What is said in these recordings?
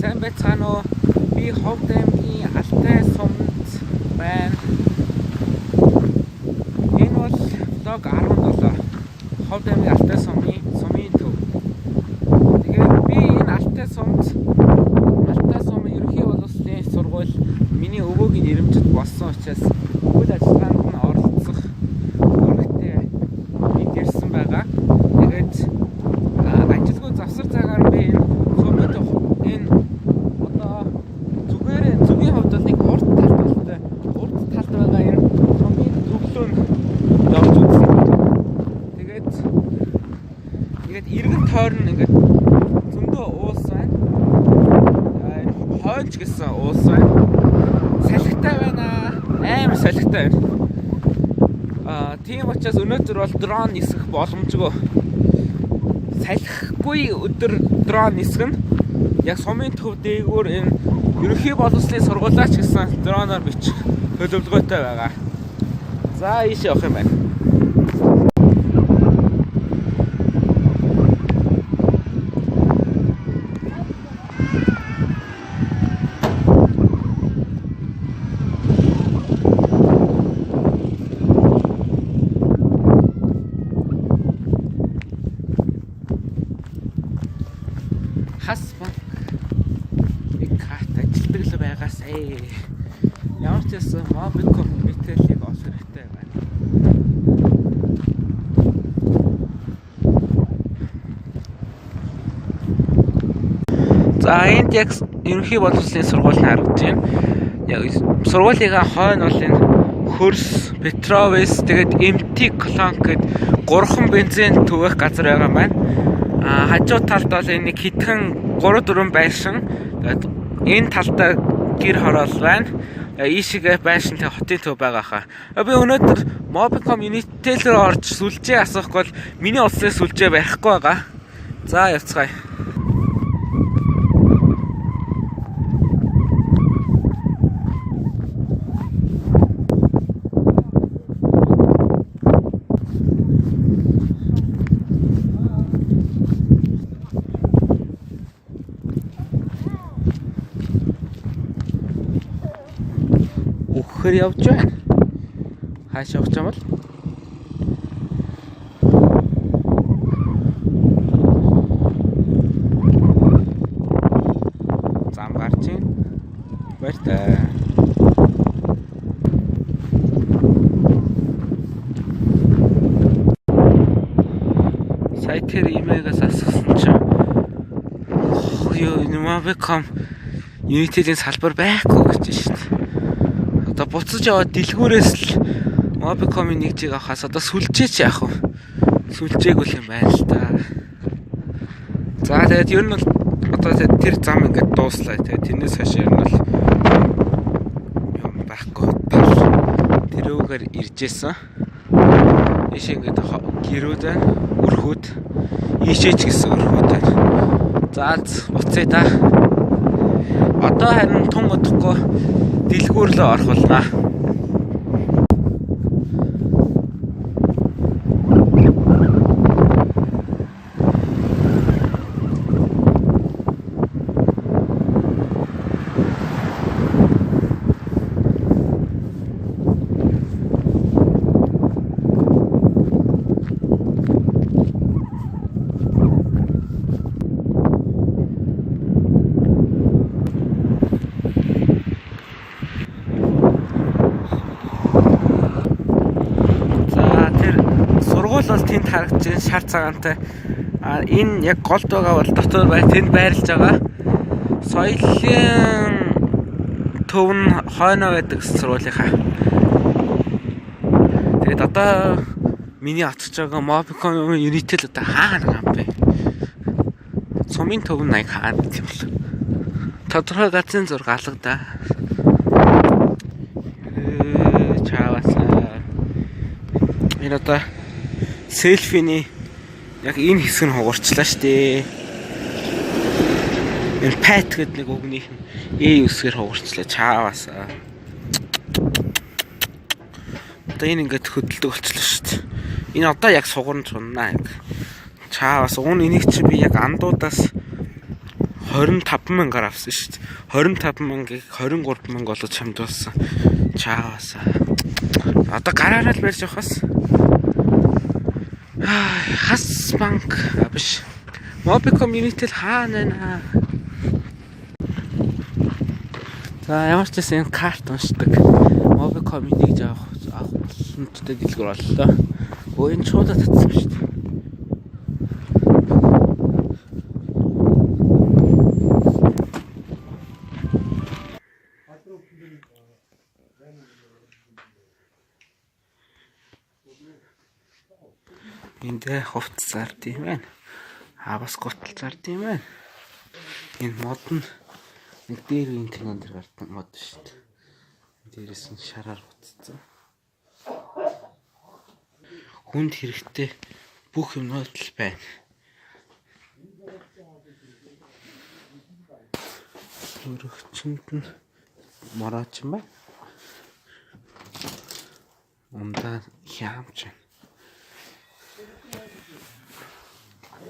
Сайн байцгаана уу? Би Ховд аймгийн Алтай сумд байна. Энэ бол vlog 17. Ховд аймгийн Алтай сумын төв. Тэгээд би энэ Алтай сумд Алтай сум ерөнхий боловсролын сургууль миний өвөөгийн нэрэмжит болсон учраас үйл ажиллагаанд нь оролцох үүрэгтэй энд ирсэн байгаа. Тэгээд ажилгүй завсар цагаар би энэ сумын төв энэ одоо зүгээр зүгийн хувьд бол нэг урд талд болтой. Урд талд байгаа энэ сумын төвлөө нь явж үзсэн. Тэгээд ингээд эргэн тойрон ингээд зөндөө уус байна. Энэ хойч гэсэн уус байна. Салхитай байна. Амар салхитай байна. Тийм учраас өнөөдөр бол дрон нисэх боломжгүй. Салхигүй өдөр дрон нисгэн. Яг сумын төв дээгүүр энэ ерөнхий боловсролын сургуулаач гэсэн дроноор бичих төлөвлөгөөтэй байгаа. За ийш явах юм байна. Хас банк нэг карт ажилтдаг л байгаасай. Ямар ч байсан Mobicom Unitel-ийг олох хэрэгтэй байна. За энд яг ерөнхий боловсролын сургууль нь харагдаж байна. Яг сургуулийнхаа хойно бол энэ Хөрс, Петровес, тэгээд MT Clonk гэд 3 бензин түвэх газар байгаа юм байна. Хажуу талд бол энэ нэг хитгэн 3-4 байшин. Тэгээд энэ талдаа гэр хороол байна. Ийшээгээ байшин тэг хотын төв байгаа хаа. Би өнөөдөр Mobicom Unitel руу орж сүлжээ асуухгүй бол миний улсын сүлжээ барихгүй байгаа. За явцгаая. Үхээр явж байна. Хааш явах юм бол? Зам гарч байна. Баяртай. Сая тэр имээгээс асуусан чинь юу Mobicom Unitel-ийн салбар байхгүй гэж шүү дээ. Одоо буцаж яваад дэлгүүрээс л Mobicom-ийн нэг жиг авахаас одоо сүлжээч яах вэ? Сүлжээгүй юм байна л да. За тэгээд ер нь бол одоо тэр зам ингээд дууслаа. Тэгээд тэрнээс хойш ер нь бол юм байхгүй тал тэрүүгээр иржсэн. Ийшээ ингээд гэрүүд байна. Өрхүүд. Ийшээ ч гэсэн өрхүүд байна. За буцъя та. Одоо харин тун удахгүй дэлгүүр рүү орох болно. За тэр сургууль бол тэнд харагдаж байна, шар цагаантай. Энэ яг голд байгаа бол дотор бай, тэнд байрлаж байгаа. Соёлын төв нь хойно байдаг сургуулийнхаа. Тэгээд одоо миний очиж байгаа Mobicom Unitel одоо хаана юм бэ? Сумын төв нь аяг хаана гэх юм бол. Тодорхой газрын зураг алга да. Чаавасаа. Энэ одоо селфиний яг энэ хэсэг нь хугарчлаа штэ. Энэ пат гэдэг нэг үгнийх нь э үсгээр хугарчлаа. Чаавасаа. Одоо энэ ингээд хөдөлдөг болчлоо штэ. Энэ одоо яг сугарн цуннаа яг. Чаавас уун энийг чи би яг андуудаас 25 мянгаар авсан шүү дээ. 25 мянгаыг 23 мянга болгож чамдуулсан. Чаавасаа. Одоо гараараа л барьж явах бас. Хас банк биш. Mobicom Unitel хаана байна? За ямар ч байсан энэ карт уншдаг. Mobicom нэгж авах боломжтой дэлгүүр боллоо. Өө энэ чуулга татсан шүү дээ. Энд хувцас зард юм байна. А бас гутал зард юм байна. Энэ мод нь нэг дээр үеийн кинон дэр гардаг мод шүү дээ. Дээрээс нь шараар буцсан. Хүнд хэрэгтэй бүх юмнууд л байна. Өргөчөнд нь морооч юм байна. Ундаа хямч байна.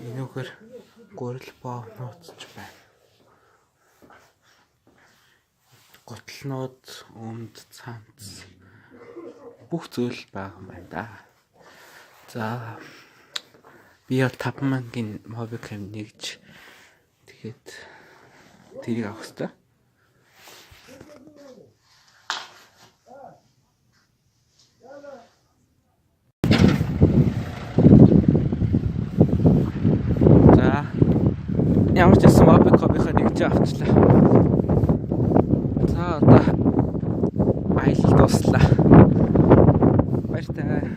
Энүүгээр гурил боовнууд ч байна. Гутлнууд, өмд, цамц бүх зүйл байгаа юм байна да. За би яг 5000-ийн Mobicam нэгж тэгээд тэрийг авах хэрэгтэй. За ямар ч байсан Mobicom-ийнхаа нэгж авчлаа. За одоо аялал дууслаа. Баяртай.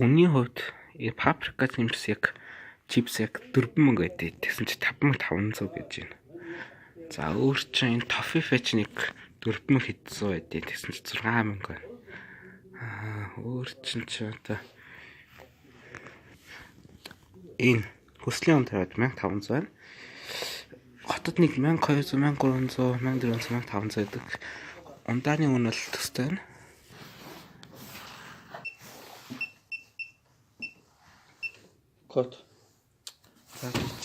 Үнийн хувьд паприка чипс яг 4000 гэдэг. Тэгсэн чи 5500 гэж байна. За өөр чинь энэ тофи фэч нэг 4000 хэдсэн байдیں۔ Тэгсэн чи 6000 байна. Аа өөр чинь чи одоо энэ хүслийн он тавиад 1500 байна. Хотод нэг 1200, 1300, 1400, 1500 гэдэг. Ундааны үн бол төстэй байна. Код. За гэж.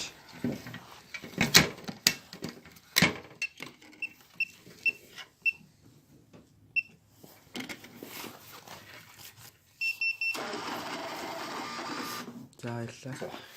За баярлалаа.